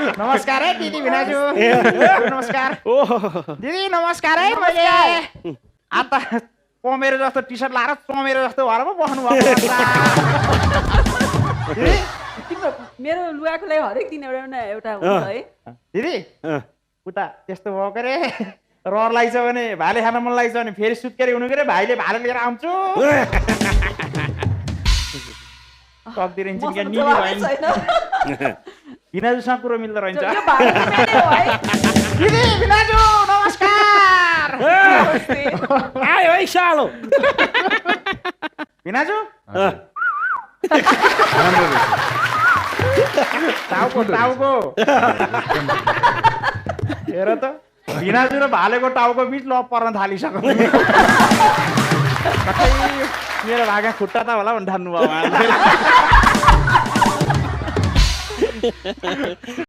नमस्कार है दिदी भिनाजु नमस्कार दिदी नमस्कार है मैले आता पमेरो जस्तो टी सर्ट लाएर चमेरो जस्तो भएर पो बस्नु भएको तिम्रो मेरो लुगाको लागि हरेक दिन एउटा न एउटा हुन्छ है दिदी उता त्यस्तो भएको रे रहर लाग्छ भने भाले खान मन लाग्छ भने फेरि सुत्केरी हुनु के भाइले भाले लिएर आउँछु सक्दिर भिनाजुसँग कुरो मिल्दो रहन्छ दिदी भिनाजु नमस्कार आयो है सालो भिनाजु टाउको हेर त भिनाजु र भालेको टाउको बिच लप पर्न थालिसक्यो मेरो भागा खुट्टा त होला भन्नु ठान्नु भयो